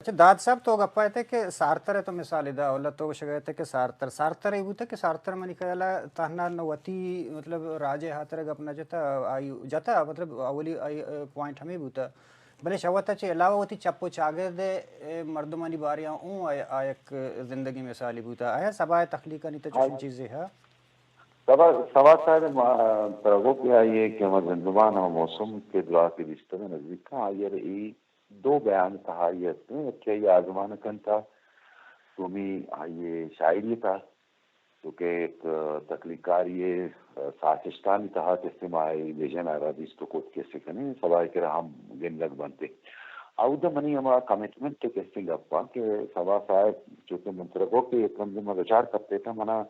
اچھا، داد صاحب، تو گپ ءَ ات کہ سارتر ءِ تو مثال دا، اولا تو گوشگ ءَ ات کہ سارتر، سارتر اے بوتا کہ سارتر منی خیال ءَ تہنا نہ وتی، مطلب، راج ءِ ہاتر ءَ گپ نہ جتا، آئی جتا، مطلب، اولی آئی پوائنٹ ہمے بوتا، بلے شہ وت ءَ چہ علاوہ وتی چپ و چاگرد ءِ مردمانی بارے ءَ اوں آ، آ یک زندگی مثالی بوتا۔ آیا سبا ءِ تخلیقانی تو چوشیں چیزے ہا؟ سبا، سبا صاحب ما، ترا گوک آئی کہ ہما زندمان ہما موسم کہ دراہ کہ دیستگ نزدیک آئی ءَ اے دو بیان تہا آئی ہستیں، یکے آئی آزمانک انت، دومی آئی شاعری تہا، چونکہ یک تخلیقکاری ساچشتانی تہا کسے ما آئی ویژن ءَ را دیست و کت کسے کنیں، سبا ءِ کرا ہم گندگ بنت۔ اودا منی ہما کمٹمنٹ ءِ کسے گپاں کہ سبا صاحب، چونکہ من ترا گوک یک رندے من بچار کپتہ، منا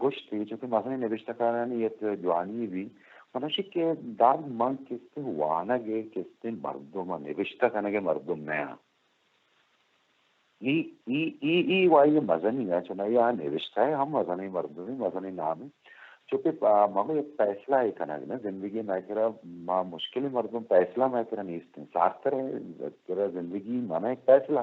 گوشتی، چونکہ مزنیں نبشتہ کارانی یک جوانی بی، من گوشی کہ داد من کسے وانگ ءِ کسے مردم ءَ، نبشتہ کنگ ءِ مردم نہ آں۔ ای، ای، ای، ای وائی مزنی ءَ، چونائی آ نبشتہ ءِ ہم مزنیں مردمے، مزنیں نامے۔ چونکہ، آ، ما گوں یک فیصلہ ءِ کنگ نہ، زندگی ءَ مئے کرا ما مشکلیں مردم، فیصلہ مئے کرا نیست انت۔ سارتر ءِ کرا زندگی مانا یک فیصلہ۔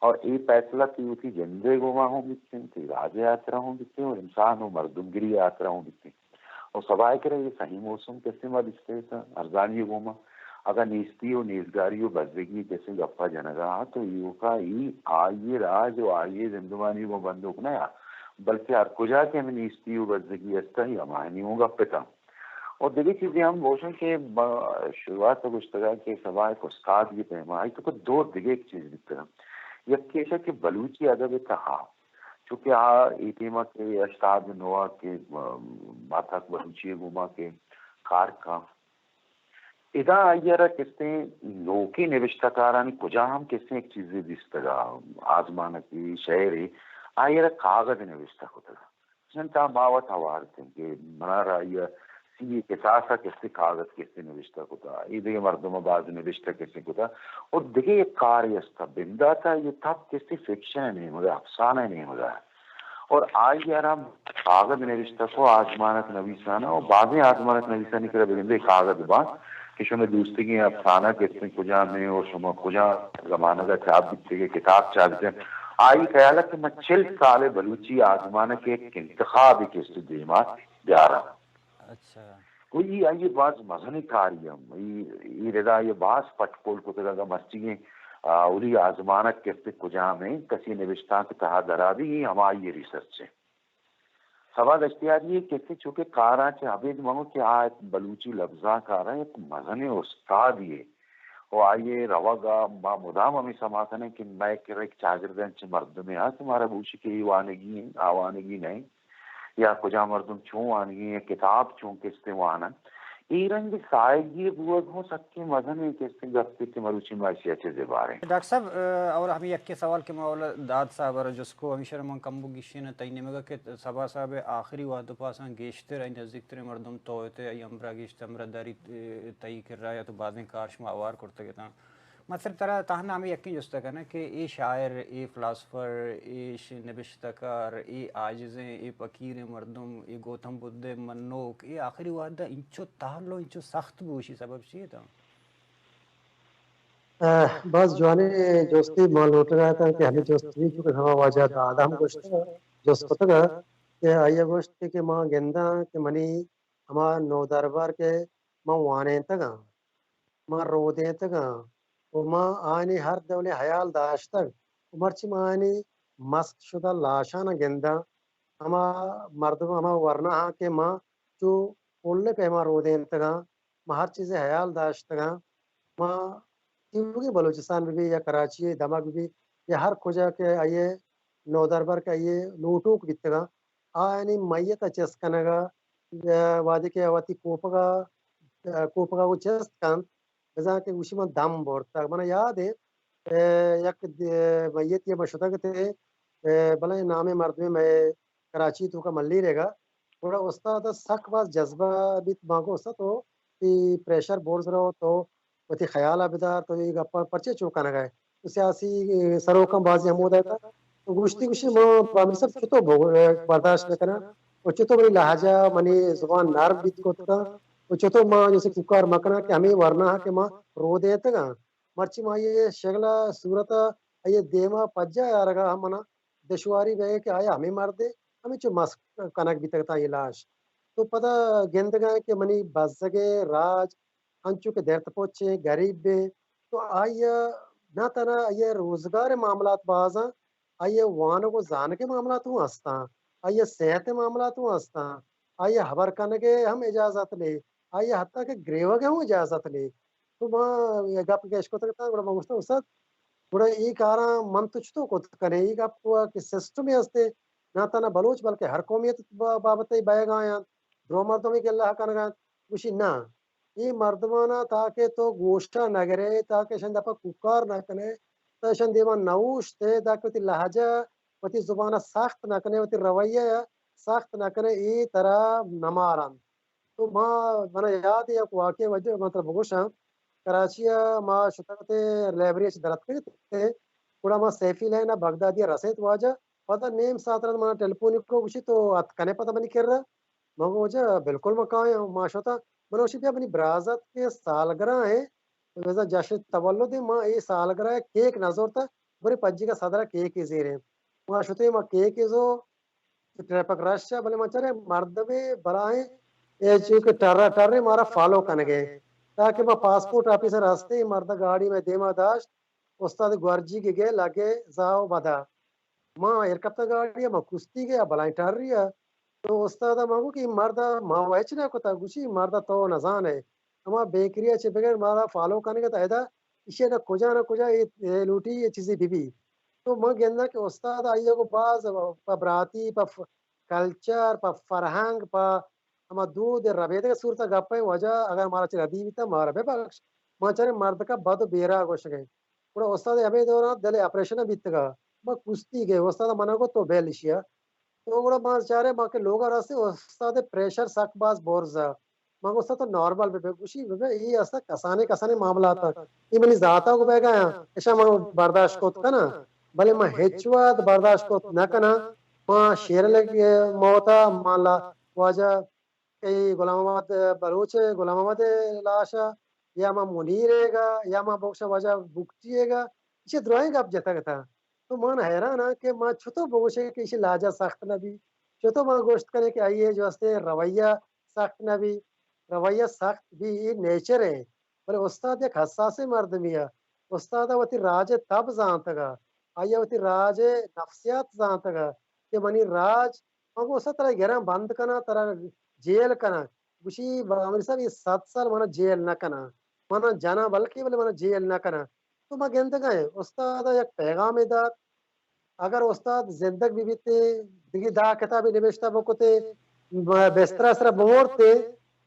اور اے فیصلہ تئی وتی جند ءِ گوما ہوں بیتیں، تئی راج ءِ ہاترا ہوں بیتیں، اور انسان و مردمگری ءِ ہاترا ہوں بیتیں۔ و سبا ءِ کرا اے سہی موسم کسے ما دیستہ ات، ارزانی ءِ گوما۔ اگاں نیستی و نیزگاری و بزگی ءِ کسے گپا جنگا ات، تو ایوکا ای آئی راج و آئی زندمانی گوں بندوک نہ ات، بلکہ ہر کجا کہ ہمے نیستی و بزگی است، ای ہماہانی اوں گپ اتاں۔ و دگہ چیزے ہم گوشاں کہ ما شروعات ءَ گوشتگا کہ سبا یک استاد ءِ پیما آئی تو کہ دو دگہ یک چیز بیتگاں۔ یکے ایشا کہ بلوچی ادب ءِ تہا چونکہ آ اے ٹیم ءَ کہ ہشتاد نو ءَ کہ، م-، ماتاک بلوچی ءِ گوما کہ کار کن، ادا آئی ءَ را کسے نوکیں نبشتہ کارانی کجا ہم کسے یک چیزے دیستگ ءَ، آزمانکے، شعرے، آئی ءَ را کاگد نبشتہ کتگ۔ چنتا ما وت ہوار اتیں کہ منا را آئی ءَ سی ءِ کساس ءَ کسے کاگد کسے نبشتہ کتا، اے دگہ مردم ءَ باز نبشتہ کسے کتا، اور دگہ یک کارے است، بندات ءَ یہ تب کسے فکشن ءِ نیمگ ءَ، افسانہ ءِ نیمگ ءَ۔ اور آئی ءَ را کاگد نبشتہ کو، آزمانک نویسانا، اور بازیں آزمانک نویسانی کرا بگندے کاگد باں کہ شما دوستگیں افسانہ کسے کجام ہیں اور شما کجام زمانگ ءَ چاپ بیتگے، کتاب چاپ بیتگ۔ آئی خیال ءَ کہ من چل سال بلوچی آزمانک ءِ یک انتخاب کسے دیما بیاراں۔ اچھا۔ گوں ای آئی ءِ باز مزنیں کارے ہم۔ ای، ای ردا آئی ءَ باز پٹ پول کتگ، اگاں مرچیگیں، آ، اولی آزمانک کسے کجام ہیں، کسی نبشتانک تہا درا بی، ای ہمائی ریسرچ ہے۔ سبا دشتیاری ءِ کسے چونکہ کاراں چہ ابید من کہ آ بلوچی لبزانک ءَ را یک مزنیں استادے۔ و آئی ءِ روگ ءَ ما مدام ہمے سما کنیں کہ مئے کرا یک چاگرد انچیں مردمے ہست کہ مارا بوشی کہ اے وانگی انت، آ وانگی نہ انت، یا کجام مردم چون وانگی انت، کتاب چون کستے وانن۔ اے رنگ ساہگی بوگ ہوں سکیں مزنیں کستے گپے کہ مروچی ما ایشی ءَ چہ زباریں۔ ڈاکٹر صاحب، ا، اور ہمیں یکے سوال کہ ما اولا داد صاحب ءَ را جست کو، ہمیشہ من کم بو گیشین تئی نیمگا کہ سبا صاحب ءِ آخری وہد و پاساں گیشتر آئی نزدیکتریں مردم تو ات، آئی ہمراہ گیشتر ہمراہ داری، ا، تئی کرا یا تو بازیں کار شما ہوار کرتگ اتاں۔ من صرف ترا تہنا ہمے یکیں جست ءَ کناں کہ اے شاعر، اے فلاسفر، اے ش-، نبشتہ کار، اے عاجزیں، اے فقیریں مردم، اے گوتم بدھ ءِ منوک، اے آخری وہد ءَ انچو تہل و انچو سخت بوشی سبب چی اتاں؟ اه، باز جوانیں جستے من لوٹگ ءَ اتاں کہ ہمے جست بی، چونکہ ہما واجہ داد ہم گوشتگ، جست کتگ کہ آئی ءَ گوشت کہ، کہ من گنداں کہ منی ہما نودربر کہ من وانینتگاں، من رودینتگاں و من آیانی ہر ڈولیں ہیال داشتگ و مرچی من آیانی مسخ شدہ لاشاناں گنداں، ہما مردم، ہما ورناہاں کہ من چو پلیں پیما رودینتگاں، من ہر چیزے ہیال داشتگاں، من تیوگیں بلوچستان بہ بی یا کراچی ءِ دمگ بہ بی یا ہر کجا کہ آئی ءِ نودربر کہ آئی ءِ لوٹوک بیتگاں، آیانی میت ءَ چست کنگ ءَ، ءَ، وہدے کہ وتی کوپگ ءَ، ءَ، کوپگ ءَ گوں چست کنت، بزاں کہ گوشی من دم برتگ۔ من یاد انت، ءَ، یک د-، میتے ءَ من شتگ اتیں، ءَ، بلے نامیں مردمے مئے کراچی توکا ملیرگ ءَ، گڑا استاد ءَ سک باز جذبہ بیت، ما گوں استاد تو اے پریشر برز رو، تو وتی خیال ءَ بدار، تو اے گپاں پرچے چو کنگ ءَ ئے؟ تو سیاسی، اے، سروکاں بازیں ہمودا اتاں۔ تو گوشتی، گوشی، ما پرائم منسٹر چتو بگ-، برداشت بکناں؟ و چتو منی لہجہ، منی زبان نرم بیت کت کنت؟ و چتو ما جیسے کوکار مکناں کہ ہمے ورنا کہ ما رودینتگاں؟ مرچی ما اے شگل ءَ صورت ءَ آئی ءِ دیم ءَ پجا آرگ ءَ ہم منا دشواری بئیگ کہ آیا ہمے مردے ہمینچو مسخ کنگ بیتگ ات آئی ءِ لاش۔ تو پدا گندگ ءَ کہ منی بزگ ءِ راج انچو کہ درت پچیں، گریبیں، تو آئی ءَ نہ تہنا آئی ءِ روزگار ءِ معاملات باز آں، آئی ءِ وانگ ءُ زانگ ءِ معاملات ہوں ہستاں، آئی ءِ صحت ءِ معاملات ہوں ہستاں، آئی ءَ ہبر کنگ ءِ ہم اجازت نے، آئی ءَ حتیٰ کہ گریوگ ءِ ہوں اجازت نے۔ تو ما اے گپ کہ اشکتگ ات، گڑا ما گوشتگ، استاد، گڑا اے کاراں من تو چطور کت کنیں؟ اے گپ کہ سسٹمے ہستے، نہ تہنا بلوچ بلکہ ہر قومیت با-، بابت ءَ بئیگ ءَ انت، درو مردمے کہ اللہ کنگ ءَ انت، گوشی نہ، اے مردماناں تاکہ تو گوشا نہ گرے، تاکہ اشانی دپا کوکار نہ کنے، تا اشانی دیما نہ اوشتے، تاکہ وتی لہجہ، وتی زبان ءَ سخت نہ کنے، وتی رویہ ءَ سخت نہ کنے، اے ترا نہ مارنت۔ تو ما، منا یات یک واقعہ وجہ من ترا بگوشاں۔ کراچی ءَ ما شتگ اتیں، لائبریری ءَ چہ در اتکگ اتیں، گڑا ما سیفی لین ءَ بغدادی ءَ رسیت واجہ۔ پدا نیم ساعت رند منا ٹیلیفون کو، گوشی تو اتکنے پدا منی کرا؟ من گو واجہ بالکل من کایاں۔ ما شتاں، من گوشی بیا منی برازتک ءِ سالگرہ ایں، بزاں جشن تولد ایں، ما اے سالگرہ ءِ کیک نہ زرتہ، برے پجیگا صدر ءَ کیکے زیریں۔ ما شتیں، ما کیکے زو، ٹریفک رش ءَ، بلے من چاریں مردمے بلاہیں، اے چو کہ ٹر ٹرے مارا فالو کنگ ءَ، تاکہ ما پاسپورٹ آفیس ءَ رستیں، مرد ءَ گاڑی مئے دیما داشت، استاد گورجیگ ءَ گئے لگے زاہ ءُ بدا۔ ما ایر کپتہ گاڑی ءَ، ما کستیگ ءَ، بلاہیں ٹرے ءَ۔ تو استاد ءَ ما گو کہ اے مرد ءَ ما وَ ہچ نہ کتہ، گوشی، اے مرد ءَ تو نہ زان ئے۔ ہما بیکری ءَ چہ بگر مارا فالو کنگ ءَ ات، ادا ایشی ءَ نہ کجا نہ کجا اے، اے لوٹی اے چیزے بہ بی۔ تو من گنداں کہ استاد آئی ءَ گوں باز پہ براتی، پہ ف-، کلچر، پہ فرہنگ، پہ ہما دود ءِ ربیدگ ءِ صورت ءَ گپ ءَ، واجہ اگر مارا چہ ردی بیتہ مارا بہ بخش۔ من چاریں مردک ءَ بد ءُ بیرا گوشگ ءَ۔ گڑا استاد ءَ ہمے دوران دل ءِ آپریشن بیتگ ءَ۔ من کستیگ ءَ، استاد ءَ منا گو تو بل ایشی ءَ۔ تو گڑا ما چاریں، ما کہ لوگ ءَ رستیں، استاد ءِ پریشر سک باز برز ءَ۔ ما گو استاد تو نارمل بہ بئے، گوشی بہ بئے، اے است کسانیں کسانیں معاملات انت۔ اے منی ذات ءَ گو بئیگ ءَ انت، اشاں ما برداشت کت کناں، بلے ما ہچ وقت برداشت کت نہ کناں۔ ما شیر لگ موت ءَ، ما لا-، واجہ کئی غلام محمد بلوچ ءِ، غلام محمد ءِ لاش ءَ، یا ما منیر ئیگ ءَ، یا ما بگوشاں واجہ بگٹی ئیگ ءَ، ایشی ءَ دراہیں گپ جتگ اتاں۔ تو من حیران آں کہ ما چطور بگوشیں کہ ایشی لہجہ سخت نہ بی، چطور ما گوشت کنیں کہ آئی ءِ جو استیں رویہ سخت نہ بی، رویہ سخت بی، اے نیچر ایں۔ بلے استاد یک حساسیں مردمے ءَ، استاد ءَ وتی راج ءِ تب زانتگ ءَ، آئی ءَ وتی راج ءِ نفسیات زانتگ ءَ کہ منی راج، من گوں استاد ترا گراں بند کناں، ترا جیل کناں۔ گوشی، بامری صاحب، اے صد سال منا جیل نہ کناں، منا جناں بلکیں، بلے منا جیل نہ کناں۔ تو ما گندگ ءَ ایں، استاد ءَ یک پیغامے دات، اگر استاد زندگ بہ بیتیں، دگہ دہ کتابے نبشتہ بکتیں، ب-، بستر ءِ سرا بمرتیں،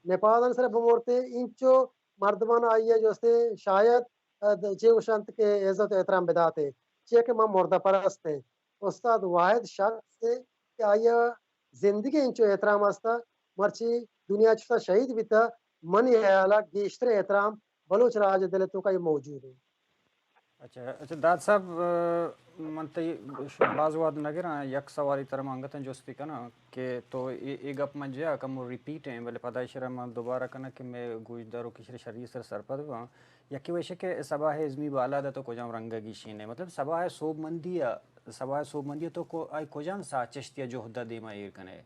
نپادانی سرا بمرتیں، اینچو مردمان آئی ءَ جو استیں شاید، ا، چے گوشنت کہ عزت ءُ احترام بداتیں، چیا کہ ما مردہ پرست ایں۔ استاد واحد شخص ایں کہ آئی ءَ زندگی اینچو احترام ہستہ، مرچی دنیا چشتہ شہید بیتہ، منی ہیال ءَ گیشتریں احترام بلوچ راج ءِ دل ءِ توکا اے موجود ایں۔ اچھا، اچھا، داد صاحب، ا، من تئی ش-، باز وہد نہ گراں، یک سوالے ترا من انگتاں جستی کناں کہ تو اے، اے گپ من جیا کمو ریپیٹ ایں، بلے پدا ایشرا من دوبارہ کناں کہ مئے گوشدار و کشر شری سر سرپد باں۔ یکی وشے کہ سباہ ازمی بالاد تو کجام رنگ گیشین ئے؟ مطلب سباہ سوبمندی ءَ، سباہ سوبمندی ءَ تو کو-، آئی کجام ساچشتی ءَ جہد ءَ دیما ایر کن ئے؟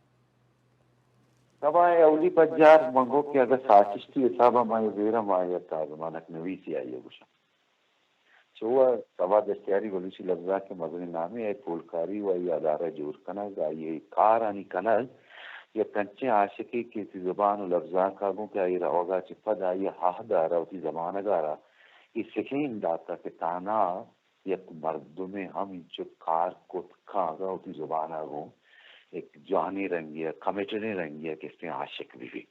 سباہ اولی پجار من گو کہ اگر ساچشتی حساب ءَ ما اے بیرا ما یک آزمانک نویسی آئی ءَ گوشاں۔ چو سبا دشتیاری بلوچی لبزانک ءِ مزنیں نامے ءِ پولکاری و آئی ءِ ادارہ جوڑ کنگ، آئی ءِ کارانی کنگ، یک انچیں عاشقے کہ وتی زبان و لبزانک ءَ گوں کہ آئی ءِ روگ ءَ چہ پد آئی ءَ عہد ءَ را وتی زمانگ ءَ را اے سکین داتہ کہ تہنا یک مردمے ہم انچو کار کت کن اگاں وتی زبان ءَ گوں یک جوانیں رنگے ءَ، کمیٹڈیں رنگے ءَ کسیں عاشق بہ بیت۔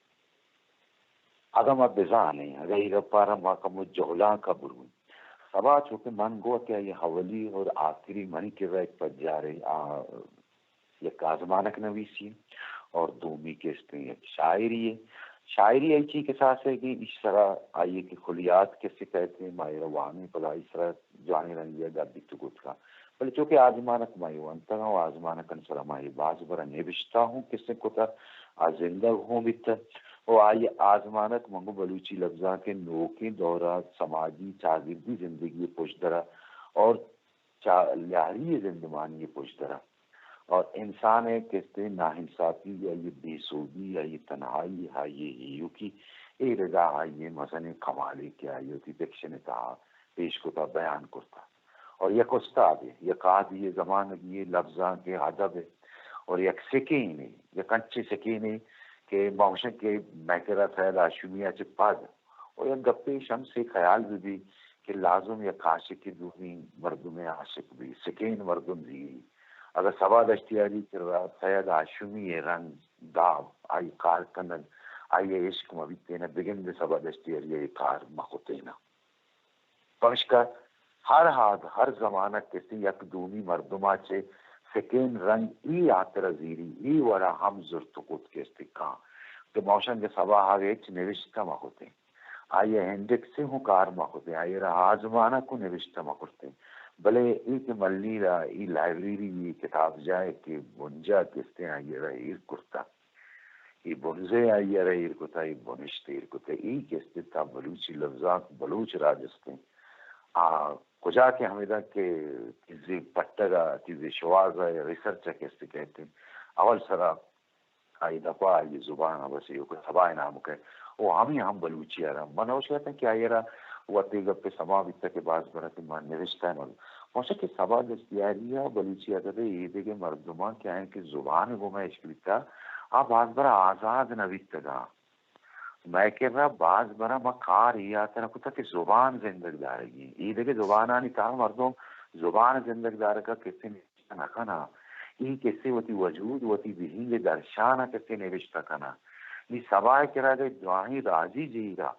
اگاں ما بزانیں، اگاں اے گپ ءَ را ما کمو جہلانک ءَ برویں، سبا چو کہ من گوں کہ آئی اولی اور آخری منی کرا یک پجارے، آ، یک آزمانک نویسی اور دومی کہ استیں یک شاعری ہے۔ شاعری ایچی کساسے کہ ایش سرا آئی کہ خلیات کسے کہتے ہیں، ما ایرا وانیں پدا ایش سرا جوانیں رنگی گپ بیت گوتکا۔ بلے چونکہ آزمانک ما اے ونتگ و آزمانکانی سرا ما اے باز برا نبشتہ ہوں کسے کتا، آ زندگ ہوں بیتا۔ و آئی آزمانک من گوں بلوچی لبزانک ءِ نوکیں دور ءَ سماجی چاگردی زندگی ءِ پژدر ءَ اور چا-، لیاری زندمانی پشدرا اور انسان ءِ کستے ناانصافی یا یہ بے سودی یا یہ تنہائی یا یہ ہیوکی، اے ردا آئی ءِ مزنیں کمالے کہ آئی ءَ وتی فکشن ءِ تہا پیش کتا، بیان کرتا۔ اور یک استادے، یک آدی زمانگی لبزانک ءِ ادب ءِ اور یک سکینے، یک انچیں سکینے کہ ما گوشاں کہ مئے کرا سید ہاشمی ءَ چہ پد و یک گپے شمس ءِ خیال بہ بی کہ لازم یک عاشق دومی مردم ءِ عاشق بی، سکین مردم زیری۔ اگاں صبا دشتیاری کرا سید ہاشمی ءِ رنگ، داب، آئی کار کنگ، آئی ءِ عشق مہ بیتین، بگندے صبا دشتیاری ءَ اے کار مہ کتین۔ پمشکا ہر حال، ہر زمانگ کسے یک دومی مردما چہ سکین رنگ ای ہاترا زیری، ای وڑا ہم زرت و کت کستے کاں۔ کہ ما گوشاں کہ صبا ءَ ہچ نوشتہ مہ کتیں، آئی ءَ انڈیکس ءَ ہوں کار مہ کتیں، آئی ءَ را آزمانک و نوشتہ مہ کرتیں۔ بلے ای کہ ملیر ءَ ای لائبریری، ای کتابجاہ ءِ کہ بنجاہ کستے آئی ءَ را ایر کرتا۔ اے بنزے آئی ءَ را ایر کتا، اے بنشت ایر کتا، اے کستے تا بلوچی لبزانک، بلوچ راج استیں۔ آ کجا کہ ہمیدا کہ چیزے پٹگ ءَ، چیزے شواز ءَ، ریسرچ ءَ کستے کہتے، اول سرا آئی دپا آئی زبان ءَ بس ایوک سبا ءِ نام کئے۔ او ہمے ہم بلوچی ءَ را۔ من اوش اتاں کہ آئی ءَ را وت اے گپ ءِ سما بیتگ کہ باز برا کہ من نوشتہ ءَ من پرچا کہ صبا دشتیاری ءَ بلوچی ادب ءِ اے دگہ مردماں کہ آیاں کہ زبان ءِ گوما اشکتہ، آ باز برا آزاد نہ بیتگاں۔ مئے کرا باز برا ما کار اے ہاترا کتہ کہ زبان زندگ دارگی۔ اے دگہ زبانانی تہا مردم زبان زندگ دارگ ءَ کسے نوشتہ نہ کناں۔ اے کسے وتی وجود، وتی بہینگ ءِ درشان ءَ کسے نوشتہ کناں۔ نی صبا ءِ کرا اگہ دراہیں راجی جیڑہ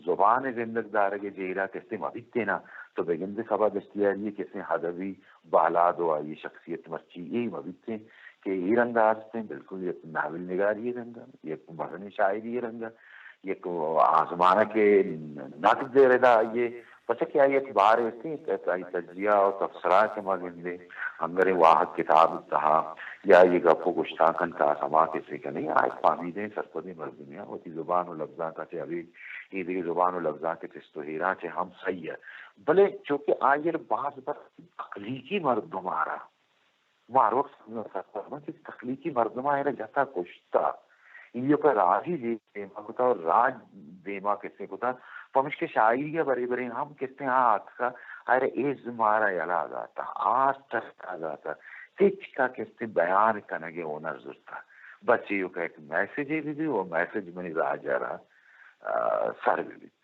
زبان ءِ زندگ دارگ ءِ جیڑہ کسے مہ بیتیناں، تو بگندے صبا دشتیاری ءِ کسے ادبی بالاد و آئی شخصیت مرچی اے مہ بیتیں کہ اے رنگ ءَ ہستیں، بلکل یک ناول نگاری ءِ رنگ ءَ، یک مزنیں شاعری ءِ رنگ ءَ، یک آزمانک ءِ نقد ءِ ردا آئی ءِ، پرچا کہ آئی یک بارے ہستیں، آئی تجزیہ و تبصرہ کہ ما گندیں، انگریں واہگ کتاب ءِ تہا یا اے گپ و گشتانکانی تہا سما کسے کنیں، آ یک فہمیدیں سرپدیں مردمے ءَ، وتی زبان و لبزانک ءَ چہ ابید اے دگہ زبان و لبزانک ءِ چست و ایراں چہ ہم سہی ءَ۔ بلے چونکہ آئی ءَ باز بر تخلیقی مردم ءَ را، ما ہر وقت سرپد باں کہ تخلیقی مردم ءَ آئی ءَ را جتا کشتا، ایوک ءَ راجی دیما کتا و راج دیما کسے کتا، پمشکہ شاعری ءَ برے برے ہم کسے آ اتکا، آئی ءَ را ازم ءَ را یلا داتا، آرٹ ءَ یلا داتا، تچک ءَ کسے بیان کنگ ءِ ہنر زرتا۔ بس ایوک ءَ یک میسجے بہ بی و میسج منی راج ءَ را، آ، سر بہ بیت۔